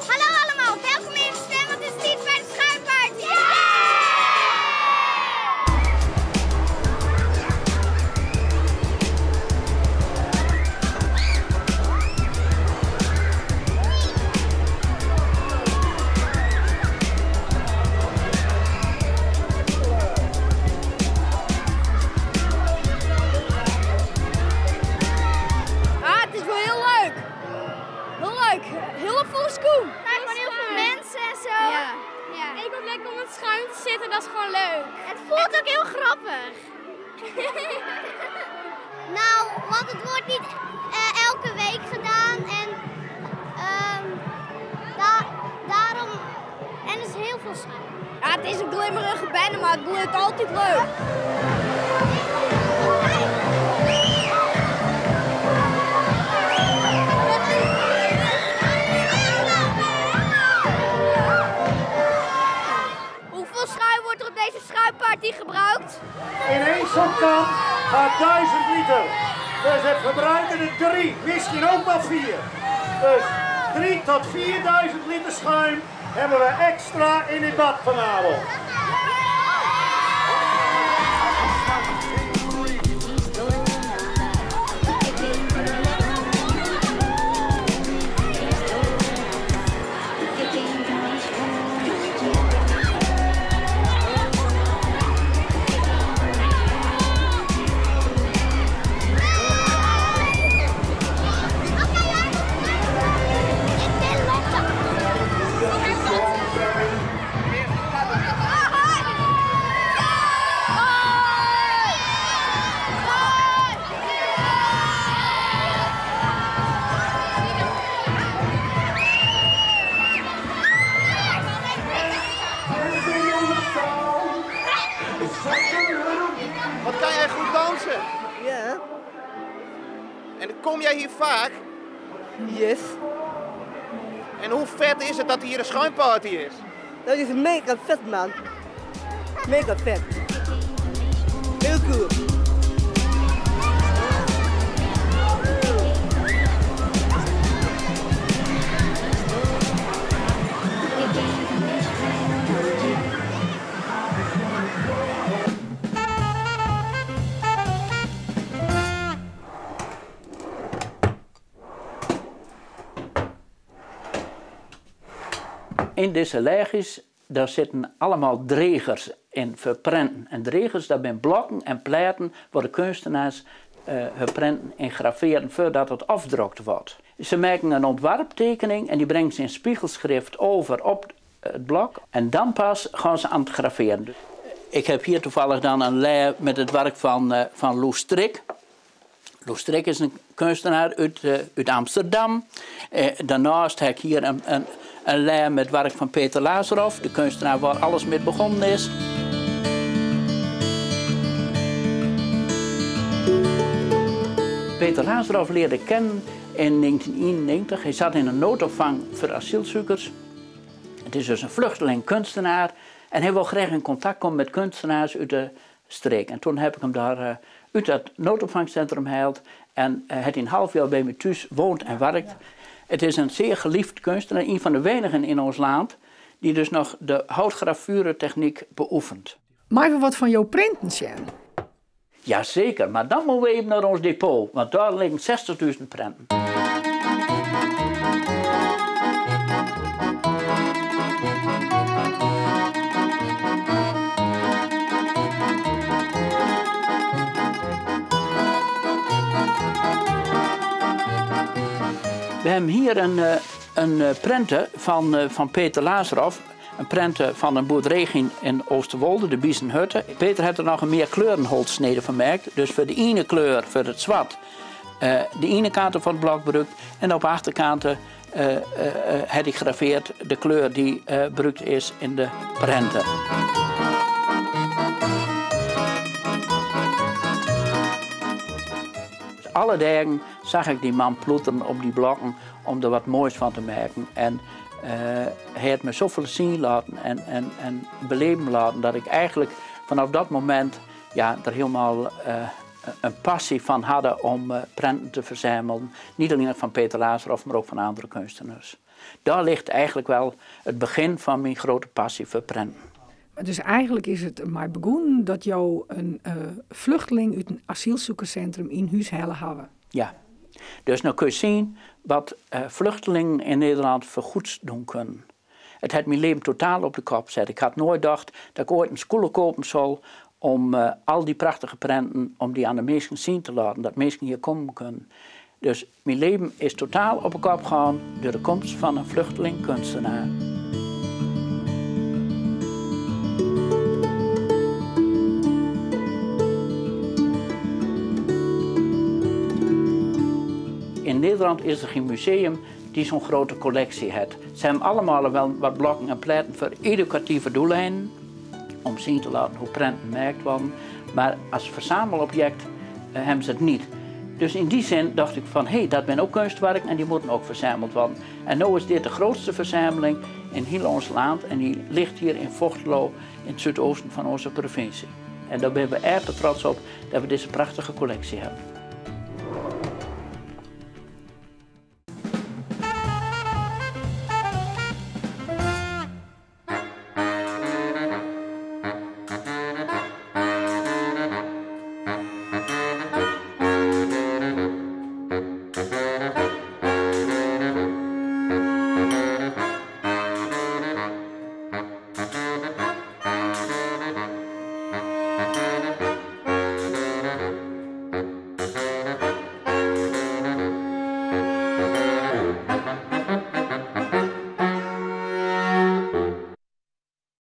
Hallo allemaal, welkom in het stem, want het is tijd bij de schuimparty. Ah, het is wel heel leuk. Heel leuk. Heel volle schoen. Er zijn gewoon heel veel mensen en zo. Ja. Ja. Ik kom lekker om het schuim te zitten, dat is gewoon leuk. Het voelt ook heel grappig. Nou, want het wordt niet elke week gedaan en daarom. En er is heel veel schuim. Ja, het is een glimmerige bende, maar het blijft altijd leuk. Hoeveel schuim wordt er op deze schuimparty gebruikt? In één zo'n kan gaat 1000 liter. Dus het verbruiken er 3, misschien ook wel 4. Dus 3 tot 4000 liter schuim hebben we extra in het bad vanavond. Wat kan jij goed dansen? Ja. En kom jij hier vaak? Yes. En hoe vet is het dat hier een schuimparty is? Dat is mega vet, man. Mega vet. Heel cool. In deze legis, daar zitten allemaal dregers in verprenten. En dregers, dat zijn blokken en platen waar de kunstenaars verprenten en graveren voordat het afgedrukt wordt. Ze maken een ontwerptekening en die brengen ze in spiegelschrift over op het blok. En dan pas gaan ze aan het graveren. Ik heb hier toevallig dan een lei met het werk van Loes Strik. Loes Strik is een kunstenaar uit Amsterdam. Daarnaast heb ik hier een lei met werk van Peter Lazarov, de kunstenaar waar alles mee begonnen is. Peter Lazarov leerde ik kennen in 1991. Hij zat in een noodopvang voor asielzoekers. Het is dus een vluchteling kunstenaar en hij wil graag in contact komen met kunstenaars uit de streek. En toen heb ik hem daar uit dat noodopvangcentrum gehaald en het een half jaar bij me thuis woont en werkt. Het is een zeer geliefd kunstenaar, een van de weinigen in ons land die dus nog de houtgravuretechniek beoefent. Maar even wat van jouw printen zien? Jazeker, maar dan moeten we even naar ons depot, want daar liggen 60.000 prenten. We hebben hier een prente van Peter Lazarov. Een prente van een boerderij in Oosterwolde, de Biezenhutte. Peter heeft er nog een meer kleurenholtsnede van gemaakt. Dus voor de ene kleur, voor het zwart, de ene kant van het blok gebruikt. En op de achterkant heb ik gegraveerd de kleur die gebruikt is in de prenten. Alle dagen zag ik die man ploeteren op die blokken om er wat moois van te maken. En hij heeft me zoveel zien laten en beleven laten dat ik eigenlijk vanaf dat moment, er helemaal een passie van hadden om prenten te verzamelen. Niet alleen van Peter Lazarov, maar ook van andere kunstenaars. Daar ligt eigenlijk wel het begin van mijn grote passie voor prenten. Dus eigenlijk is it mar begûn dat jo in vluchteling út in asielzoekersintrum yn hûs helle hawwe. Ja. Dus no kinst sjen wat vluchtelingen yn Nederlân foar goeds dwaan kinne. It hat myn libben totaal op de kop set. Ik ha noait tocht dat ik oait in skûle kopen soe om al dy prachtige prenten, om dy oan de minsken sjen te litten, dat minsken hjir komme kinne. Dus myn libben is totaal op de kop gien troch de komst fan in vluchteling keunstner. In Nederlân is der gjin museum dy't sa'n grutte kolleksje hat. Se hawwe allegear wol wat blokken en platen foar edukative doeleinden, om sjen te litten hoe't prenten makke wurde, mar as fersamelobjekt hawwe se it net. Dus yn dy sin tocht ik fan, hé, dat binne ek keunstwurken en dy moatte ek fersamele wurde. En no is dit de grutste fersamling yn hiel ús lân en dy leit hjir yn Fochteloo yn it súdeasten fan ús provinsje. En dêr binne we erch trots op dat we dizze prachtige kolleksje hawwe.